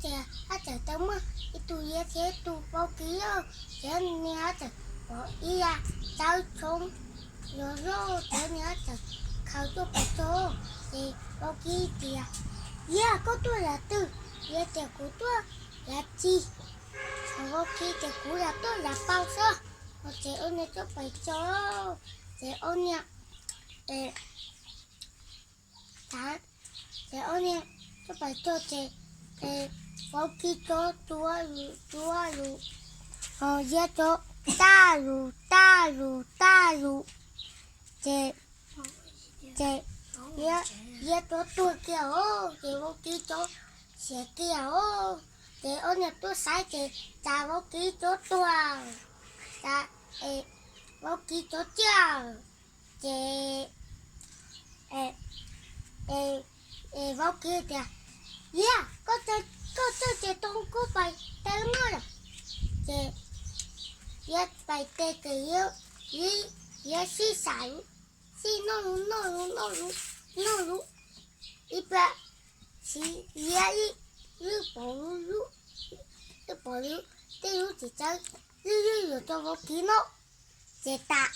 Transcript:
Ces hab txawm tau muaj ib tug liab thiab ib tug vaub kib os, ces niag hab txawm pom ib yam tsawb tshoob yuav loj, ces niag hab txawm khaws tuaj pem tog. Ces vaub kib tias, Liab, koj tuaj yav twg? Liab tias, Kuv tuaj yav tsi. Vaub kib tias, Kuv lam tuaj yav paus xwb. Ces ob niag tuaj pem tog, ces ob niag, ces ob niag tuaj pem tog ces vaub kib tuav lus tuav lus, liab tuav tag lus tag lus tag lus, ces, ces liab tuav tuag kiag os, ces vaub kib tuav xiav kiag os. Ces ob niag tuaj saib ces cas vaub kib tuav tuag, vaub kib tuav ciaj. Ces vaub kib tias, Liab, koj txawj ces tau kuv pais tes noj lawm. Ces liab pais tes ces liab sib xav, sib noj lus noj lus noj lus noj lus ib pliag, liab wb pom, wb pom tej lub txiv tsawb, wb yuav rau vaub kib noj. Ces tas,